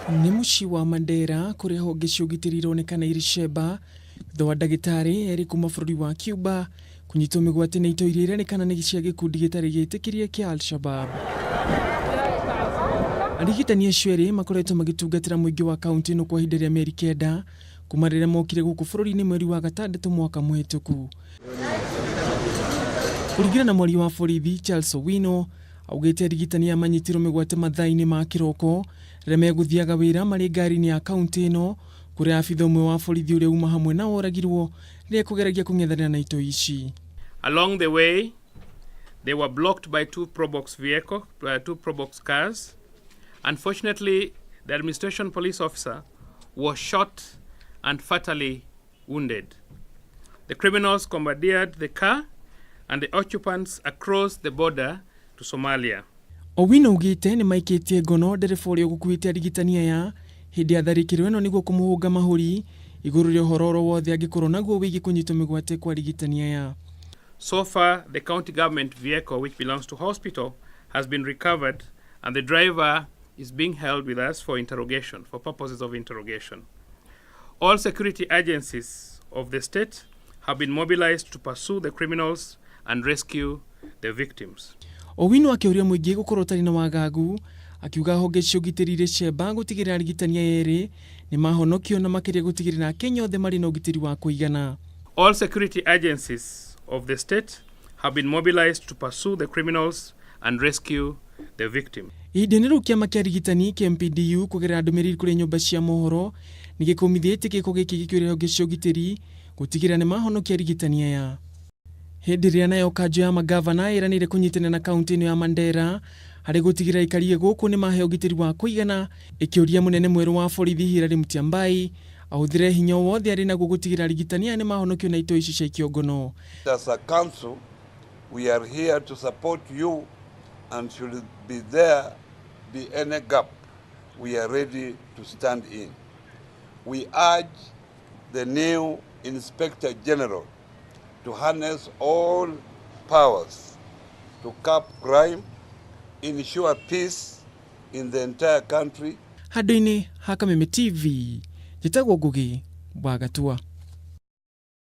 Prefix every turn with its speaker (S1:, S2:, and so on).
S1: Nĩ mũciĩ wa Mandera kũrĩa honge cia ũgitĩri ironekana irĩ cemba thutha wa ndagĩtarĩ erĩ kuma bũrũri wa Cuba kũnyitwo mĩgwate nĩ itoi iria irenekana nĩ cia gĩkundi gĩtarĩ gĩtĩkĩrie kĩa Al-Shabab. Arigitani acio erĩ makoretwo magĩtungatĩra mũingĩ wa kaunti ĩno kwa ihinda rĩa mĩeri kenda kuma rĩrĩa mokire gũkũ bũrũri-inĩ mweri wa gatandatũ mwaka mũhĩtũku. Kũringana na mwaria wa borithi Charles Owino, augĩte arigitani aya manyitirwo mĩgwate mathaa-inĩ ma kĩroko rĩrĩa megũthiaga wĩra marĩ ngari-inĩ ya kaunti ĩno kũrĩa abitha ũmwe wa borithi ũrĩa uma hamwe nao oragirwo rĩrĩa ekũgeragia kũng'ethanĩra na itoi ici.
S2: Along the way, they were blocked by two Probox vehicle, two Probox cars. Unfortunately, the administration police officer was shot and fatally wounded. The criminals commandeered the car and the occupants across the border to Somalia.
S1: Owino augĩte nĩ maikĩtie ngono ndereba ũrĩa ũgũkuĩte arigitani aya hĩndĩ ya tharĩkĩro ĩno nĩguo kũmũhũnga mahũri igũrũ rĩa ũhoro oro wothe angĩkorwo naguo wĩgiĩ kũnyitwo mĩgwate kwa arigitani aya.
S2: So far, the county government vehicle, which belongs to hospital, has been recovered and the driver is being held with us for interrogation, for purposes of interrogation. All security agencies of the state have been mobilized to pursue the criminals and rescue the victims.
S1: Owino akĩũria mũingĩ gũkorwo ũtarĩ na wagagu akiuga honge cia ũgitĩri irĩ cemba gũtigĩrĩra arigitani aya erĩ nĩ mahonokio na makĩria gũtigĩrĩra Akenya othe marĩ na ũgitĩri wa kũigana.
S2: All security agencies of the state have been mobilized to pursue the criminals and rescue the victim.
S1: Ihinda-inĩ rĩu kĩama kĩa arigitani KMPDU kũgerera ndũmĩrĩri kũrĩ nyũmba cia mohoro nĩ gĩkũmithĩtie gĩko gĩkĩ gĩkĩũria honge cia ũgitĩri gũtigĩrĩra nĩ mahonokia arigitani aya. Hĩndĩ ĩrĩa nayo kanjũ ya magavana ĩranĩire kũnyitanĩra na kaunti ĩno ya Mandera harĩ gũtigĩrĩra aikari a gũkũ nĩ maheo ũgitĩri wa kũigana, ĩkĩũria mũnene mwerũ wa borithi Hilary Mutyambai ahũthĩre hinya o wothe arĩ naguo gũtigĩrĩra arigitani aya nĩ mahonokio na itoi ici cia ikĩongono.
S3: As a council, we are here to support you and should be there be any gap, we are ready to stand in. We urge the new Inspector General to harness all powers to curb crime, ensure peace in the entire country.
S1: Handũ-inĩ ha Kameme TV, njĩtagwo Ngũgĩ wa Gatua.